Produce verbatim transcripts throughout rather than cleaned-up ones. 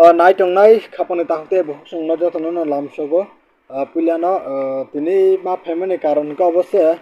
O nai tongnai khapangni takhuk tei bukhuk chwngno jotono no lamsogo. Ah, puilano, ah, tini ma phaimani karon hwnkhe obo se,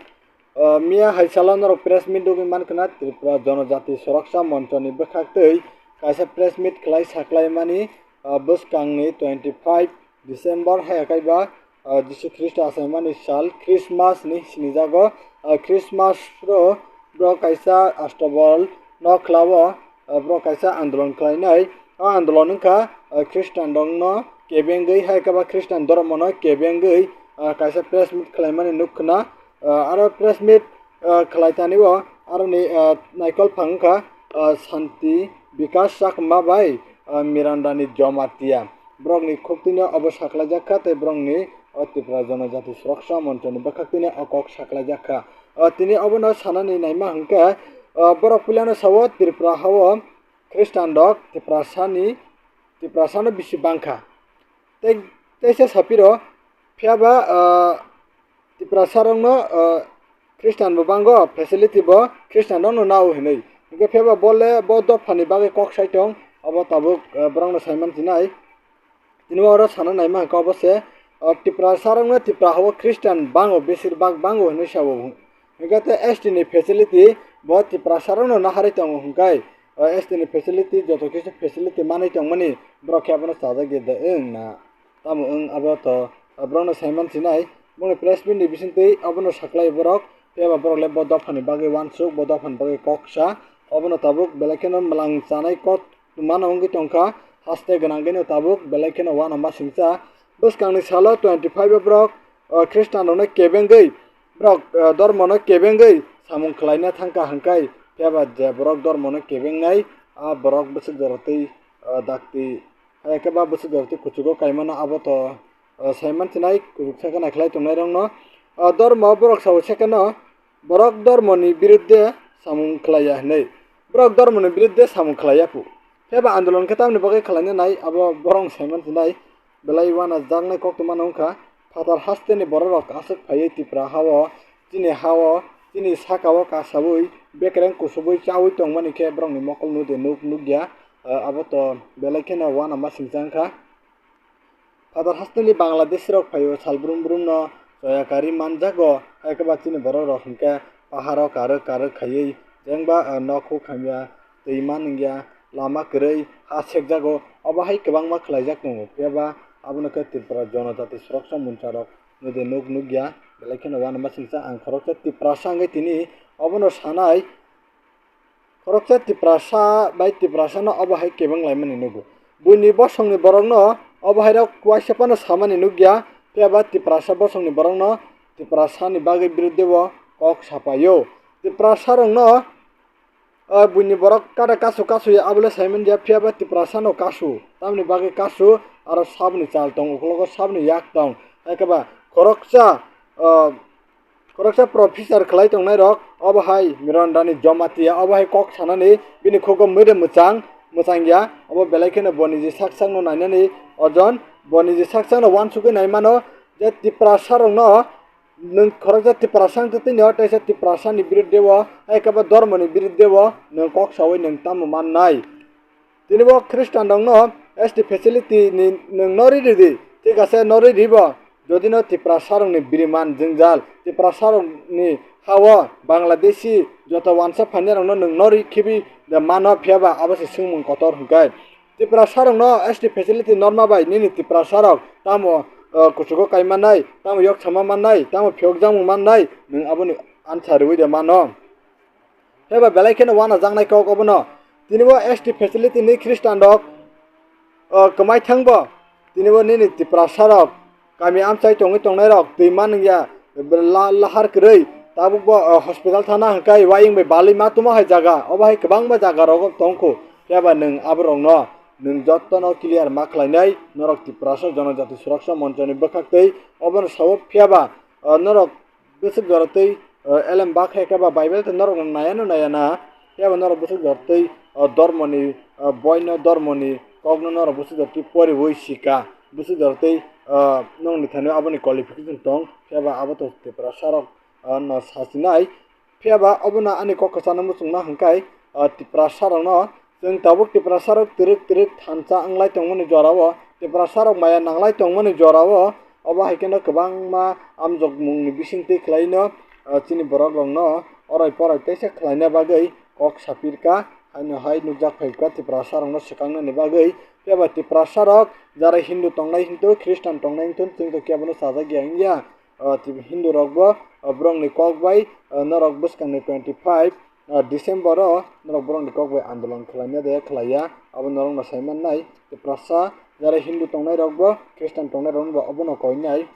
ah, miya hai salo norok press meet rwgwi mankha na Tripura Jonojati Soroksa Monchoni bwkhak twi kaisa press meet khlai saklaimani, ah, bwskangni twenty five December hai kaiba, ah, Jisu Khristo achaimani sal Christmas ni sinijago. Ah, Christmas ro borok kaisa Astabol no khlao, ah, borok kaisa andolon khlainai. O andolon wngkha, ah, Christian rokno kebengwi hai khe ba Christian dhormono kebengwi, ah, kaisa press meet khlaimani nuk khna. Ah, aro press meet, ah, khlai tanio aroni, ah, naikol phang wngkha, ah, Santi Bikas Chakma bai, ah, Miranda ni Jomatia. Borokni khuktwino obo saklaijak kha tei borokni o Tripura Jonojati Soroksa Monchoni bwkhaktwino o kok saklaijak kha. O tini obono sanani naima hwnkhe, o borok puilano sao Tripura hao Khristan rok Tiprasani, Tiprasano bisi bangkha. Tei, teisa sapiro, phiyaba, o, Tiprasa rokno, o, Khristan bo bango, facility bo Khristan rokno nao hinwi. Hinkhe phiyaba bole bo dophani bagwi kok sai tong, obo tabuk, o, borokno saiman sinai. Tini oro sana naima hwnkhe obo se, o, Tiprasa rokno Tipra hao Khristan bango, besir bak bango hinwi sao. Hinkhe te S T ni facility bo Tiprasa rokno naharwi tongo hwnkhe, o, S T ni facility joto kisa facility manwi tongmani borok khe abono chajak ya de wng na. Tamo wng abo to, borokno saiman sinai, boni press meet ni bisingtwi abono saklai borok, tei abo borok le bo dophani bagwi uansuk, bo dophani bagwi kok sa, obono tabuk belai kheno mwlang chanai kok mano wngwi tongkha, haste gwnangwino tabuk belai kheno uanama singcha. Bwskangni salo twenty five o borok, o, Khristanrokno kebengwi, borok, o, dormono kebengwi samung khlaina thangkha hwnkhe, phiyaba je borok dormono kebengnai, a borok bwswk jorotwi, o, dakti Hai khe ba bwswk rok tei kuchugo kaimano abo to, o, saiman sinai kuchuk sakha naikhlai tongnairokno. O, dormo borok sao sekheno borok dormoni birudde samung khlaiya hinwi. Borok dormoni birudde samung khlaiya phu. Phiya ba andolon khe tamni bagwi khlaina nai abo borok saiman sinai belai uanajaknai koktwmano wngkha. Phatar hasteni bororok aswk phaiwi Tipra hao, chini hao, chini sakao kasaui bekereng kusubui chaui tongmani khe borokni mokol nudi nuk nukya. O, abo to belai kheno uanama singcha wngkha. Phatar hasteni Bangladeshi rok phaio sal brum brum no choya kari manjago, hai khe ba chini borok rok hinkhe paharo karwk karwk khaiwi jengba, o, nok huk hamya, twi man wngya, lama kwrwi, ha sekjago, obo hai kwbangma khlaijak tongo. Phiya ba abono khe Tripura Jonojati Soroksa Moncha rok nudi nuk nukya, belai kheno uanama singcha ang khoroksa Tiprasa wngwi tini obono sanai. Khoroksa Tiprasa bai Tiprasano obo hai kebeng laimani nugo. Buini bosongni borokno obo hairok kuaisa phano samani nukya, phiya ba Tiprasa bosongni borokno Tiprasani bagwi biruddhe o kok sapaio. Tiprasarokno, o, buini borok kada kasu kasu ya, abole saiman ya, phiya ba Tiprasano kasu. Tamni bagwi kasu, aro saboni chal tong, ukologo saboni yak tong. Hai khe ba khoroksa, o, Khoroksa professor khlai tongnai rok, obo hai Mirandani Jomatia, obo hai kok sanani bini khugo mwide mwchang, mwchang ya, obo belai kheno bo niji sak sakno nainani ojon, bo niji sak sakno uansugwi nai mano je Tiprasa rokno nwng khoroksa Tiprasa wngtwi tini o teisa Tiprasani biruddhe o, hai khe bo dormoni biruddhe o nwng kok saui nwng tamo mannai. Tini bo Khristanrokno S T facility ni nwng norwi ridi, thik ase, norwi ribo. Jodi no Tiprasa rokni biriman jwngjal, Tiprasa rokni hao Bangladeshi joto wansa phainai rokno nwng norwi khibi de mano, phiya ba abo se swngmung kotor hwnkhe. Tiprasa rokno S T facility norma bai nini Tiprasa rok tamo, o, kuchugo kai mannai, tamo yok sama mannai, tamo phiyok jangmung mannai, nwng aboni answer rwui de mano. Phiya ba belai kheno uanajaknai kok obono. Tini bo S T facility ni Khristanrok, o, kwmai thangbo. Tini bo nini Tiprasarok, kami amchai tongwi tongnairok, twi man wngya, la-, lahar kwrwi. Tabuk bo, o, hospital thana hwnkhe uayung bai balwi ma tuma hai jaga. Obo hai kwbangma jaga rogo tongkhu. Phiya ba nwng aborokno, nwng jottono clear ma khlainai, norok Tiprasa Jonojati Suraksa Monchoni bwkhaktwi. Obono sao phiya ba, o, norok bwswk jora twi, o, elem bak hai khe ba Bible tei norok no naya no naya na, phiya ba norok bwswk jora twi, o, dormoni, o, boino dormoni kokno norok bwswk jora twi poriwi sika, bwswk jora twi, o, nokni thani aboni qualification tong, phiya ba abo to Tiprasa rok, o, no sachinai, phiya ba obono ani kok kwchangno muchungma hwnkhe, o, Tiprasa rokno Chwng tabuk Tiprasarok twrwk twrwk thansa wnglai tongmani jorao, Tiprasarok maya nanglai tongmani jorao, obo hai kheno kwbangma amjokmungni bisingtwi khlaino, ah, chini borokrokno orai porai teisa khlaina bagwi kok sapirka, haino hai nukjak phaikha Tiprasarokno swkangnani bagwi. Phiya ba Tiprasarok jara Hindu tongnai hintu, Khristan tongnai hintu, chwng to kebono chajak ya wngya. Ah, Hindu rokbo, ah, borokni kok bai, ah, norok bwskangni twenty five, ah, December o norok borokni kok bai andolon khlaina de khlaiya, abo norokno sai mannai. Tiprasa jara Hindu tongnai rokbo, Khristan tongnai rokbo obono koinai.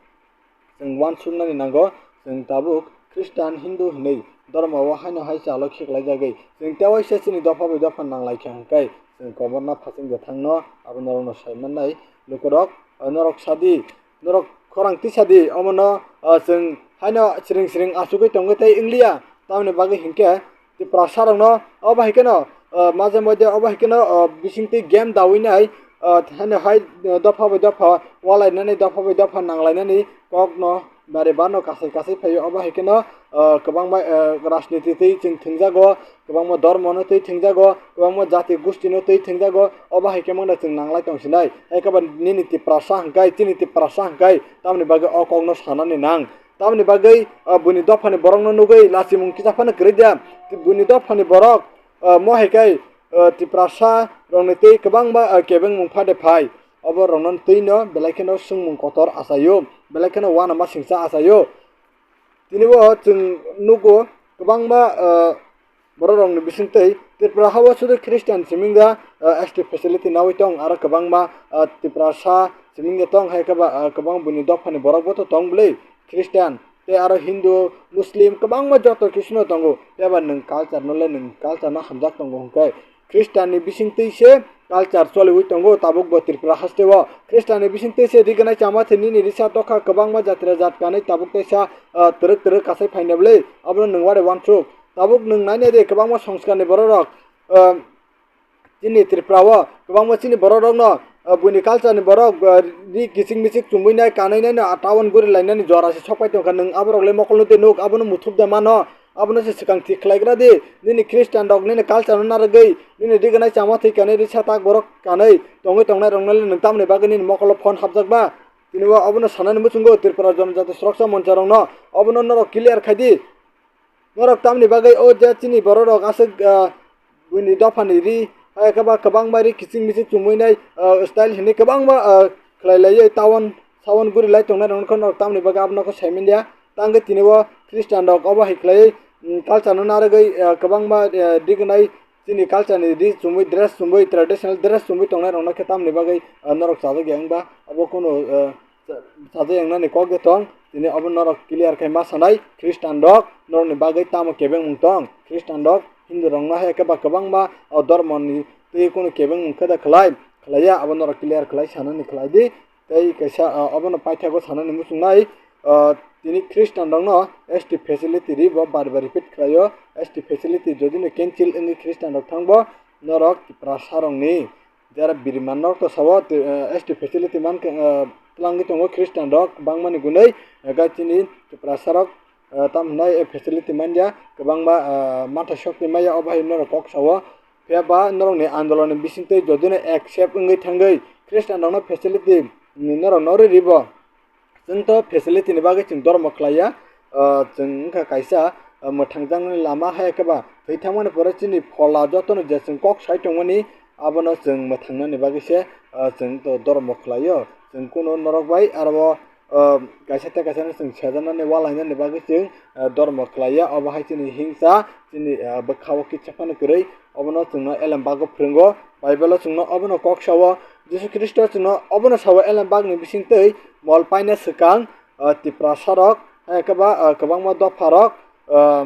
Chwng uansuknani nango, chwng tabuk Khristan, Hindu hinwi dormo o haino hai chalo khiklaijagwi. Chwng tewaisa chini dopha bai dopha nanglaikha hwnkhe, chwng koborna phasing de thangno, abo norokno sai mannai. Lukurok, ah, norok sadi, norok khorang tisa di, omono, ah, chwng haino siring siring achugwi tongwi tei wngliya. Tamoni bagwi hinkhe Tiprasarokno obo hai kheno, ah, maje moide obo hai kheno, ah, bisingtwi game dawi nai, ah, haino hai, ah, dopha bai dopha walainani, dopha bai dopha nanglainani kokno bari barno kasai kasai phaio. Obo hai kheno, ah, kwbangma, ah, rajniti twi chwng thwngjago, kwbangma dormono twi thwngjago, kwbangma jati gustino twi thwngjago, obo hai khe mano chwng nanglai tong sinai. Hai khe ba nini Tiprasa hwnkhe, chini Tiprasa hwnkhe, tamoni bagwi o kokno sanani nang. Tamoni bagwi, ah, buini dophani borokno nugwi lachimung kisa phano kwrwi dia. Buini dophani borok, ah, mo hai khe, ah, Tiprasa rokni twi kwbangma, ah, kebengmung phade phai. Obo rokno twino belai kheno swngmung kotor achaio, belai kheno uanama singcha achaio. Tini bo chwng nugo kwbangma, ah, borok rokni bisingtwi Tripura hao sudu Christian simingya, ah, S T facility nawi tong, aro kwbangma, ah, Tiprasa simingya tong, hai khe ba, ah, kwbang buini dophani borok bo to tong bwlwi Christian tei aro Hindu, Muslim kwbangma joto kisino tongo. Phiya ba nwng culture no le nwng culture no hamjak tongo hwnkhe Khristanni bisingtwi se culture choliwi tongo tabuk bo Tripura haste o. Khristanni bisingtwi se rignai chama thwi nini risa tokha kwbangma jatira jat kanwi tabuk teisa, ah, twrwk twrwk kasai phaina bwlwi. Abono nwng wari uansuk. Tabuk nwng naina de kwbangma songskarni borok rok, ah, chini Tripura o kwbangma chini borok rokno, ah, buini culture ni borok, ah, ri kiching miching chumui nai kanwi nai no, ah, town guri lainani jora se sok pai tongkha. Nwng aborok le mokol no tei nuk abono muthub de mano. Abono se swkang thik khlai gra di. Nini Christian rok nini culture no narwgwi, nini rignai chama thwi kanwi, risa tak borok kanwi tongwi tongnai rok no le nwng tamoni bagwi nini mokolo phone hapjak ba? Tini bo abono sanani muchungo Tripura Jonojati Suraksa Moncha rok no. Abono norok clear khai di. Norok tamoni bagwi o je chini borok rok aswk, ah, buini dophani ri, hai khe ba kwbangma ri kiching miching chumui nai, ah, style hinwi kwbangma, ah, khlai laiwi town sawan guri lai tongnai rok no norok tamoni bagwi abono khe sai manya. Tangwi tini o Christian rok obo hai khlaiwi, mm, culture no narwgwi, ah, kwbangma, ah, rignai chini culture ni ri chumui, dress chumui, traditional dress chumui tongnai rok no khe tamoni bagwi, ah, norok chajak ya wngba abo kunu, ah, cha-, chajak ya wngnani kok de tong. Tini obo norok clear khai ma sanai, Christian rok norokni bagwi tamo kebengmung tong? Christian rok Hindu rok no hai khe ba kwbangma o dormo ni twi kunu kebengmung khe da khlai, khlaiya, abo norok clear khlai sanani khlai di. Tei kaisa, ah, obono paithago sanani muchungnai, ah, tini Christian rokno S T facility ri bo bar bar repeat khlaio. S T facility jodi no cancel wngwi Christian rok thangbo norok Tiprasa rokni jara biriman norok to sao, te, ah, S T facility mankhe, ah, twlangwi tongo Christian rok bangmani gwnwi, ah, gai chini Tiprasa rok, ah, tam hwnai, eh, facility manya kwbangma, ah, matha sokni maya obo hai norok kok sao. Phiya ba norokni andolonni bisingtwi jodi no accept wngwi thangwi Christian rokno facility norok no rwi ribo. Chwng to facility ni bagwi chwng dormo khlaiya, ah, chwng wngkha kaisa, ah, mwthangjaknani lama, hai khe ba thwi thangmani pore chini phola jotono je chwng kok sai tongmani, abono chwng mwthangnani bagwi se, ah, chwng to dormo khlaio. Chwng kunu norok bai aro o, ah, kaisa tei kaisa no chwng sejaknani, walainani bagwi chwng, ah, dormo khlaiya. Obo hai chini himsa, chini, ah, bwkha o kisa phano kwrwi, obono chwngno elembago phwrwngo. Bible o chwngno obono kok sao, Jisu Khristo chwngno obono sao, elembakni bisingtwi mol paina swkang, ah, Tiprasa rok, hai khe ba, ah, kwbangma dopha rok, ah,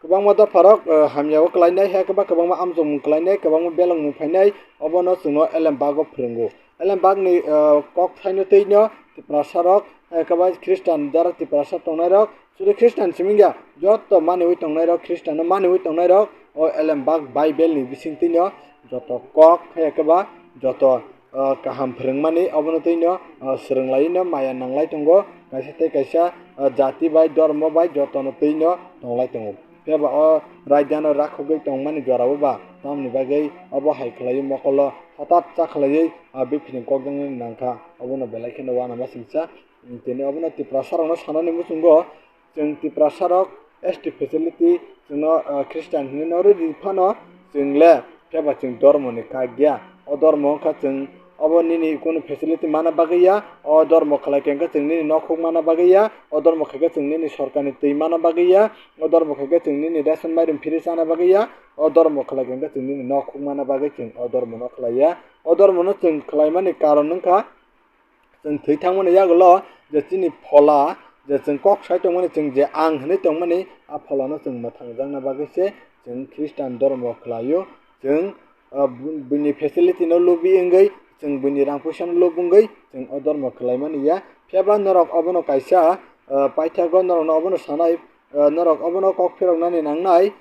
kwbangma dopha rok, ah, hamya o kwlainai, hai khe ba kwbangma amjokmung kwlainai, kwbangma belongmung phainai, obono chwngno elembago phwrwngo. Elembakni, ah, kok thaino twi no Tiprasa rok, hai khe ba Christian jara Tiprasa tongnai rok, sudu Christian simi wngya, joto maniwi tongnai rok, Christian no maniwi tongnai rok, o elembak Bible ni bisingtwi no joto kok, hai khe ba joto, ah, kaham phwrwngmani, obono twi no, ah, swrwng lai no maya nanglai tongo, kaisa tei kaisa, ah, jati bai, dormo bai joto no twi no tonglai tongo. Phiya ba o raida no rakhogwi tongmani jora o ba tamoni bagwi obo hai khlaiwi mokolo hothat cha khlaiwi, ah, biphiring kok jaknani nangkha, obono belai kheno uanama singcha. Tini obono Tiprasa rokno sanani muchungo, chwng Tiprasa rok S T facility chwngno, ah, Christian hinwi no rwi di phano, chwng le phiya ba chwng dormo ni kak ya. O dormo wngkha chwng obo nini kunu facility mana bagwi ya, o dormo khlai khe chwng nini nokhuk mana bagwi ya, o dormo khaikhe chwng nini sorkar ni twi mana bagwi ya, o dormo khaikhe chwng nini ration mairum free chana bagwi ya, o dormo khlai khe chwng nini nokhuk mana bagwi chwng o dormo no khlai ya. O dormo no chwng khlaimani karon wngkha, chwng thwi thangmani yagulo je chini phola, je chwng kok sai tongmani, chwng je ang hinwi tongmani, a pholano chwng mwthangjakna bagwi se chwng Christian dormo khlaio. Chwng, ah, bu-, buini facility no lubi wngwi, chwng buini rang puisa no lub wngwi chwng o dormo khlaimani ya. Phiya ba norok obono kaisa, ah, paithago norokno obono sanai, ah, norok obono kok phiroknani nangnai.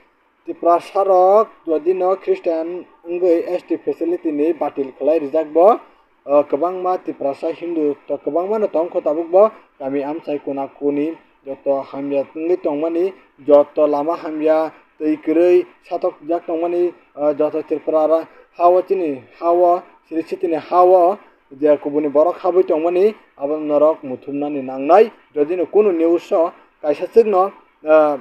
Tiprasa rok jodi no Christian wngwi S T facility ni batil khlai rijak bo, ah, kwbangma Tiprasa Hindu to kwbangma no tongkho tabuk bo kami amchai kona koni joto hamya wngwi tongmani, joto lama hamya twi kwrwi satok jak tongmani, ah, joto Tripura ra-, ha o chini ha o sri sitini ha o je kubuni borok habwi tongmani abo norok muthumnani nangnai. Jodi no kunu news o kaisa chwkno, ah,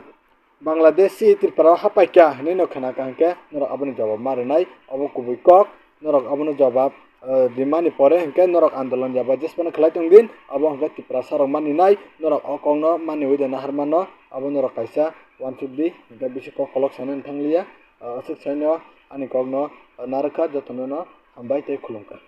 Bangladeshi Tripura o hapaikha hinwi no khna kha hinkhe norok aboni jawab ma rwnai, obo kubui kok. Norok abono jawab, eh, rimani pore hinkhe norok andolon jaba jespano khlai tong din, abo hinkhe Tiprasa rok maninai, norok o kokno maniwi de naharmano, abo norok kaisa uansuk di, hinkhe bisi kok kolok sanani thangliya. Eh, aswk saino ani kokno, eh, narwkha, jotono no hambai tei khulumkha.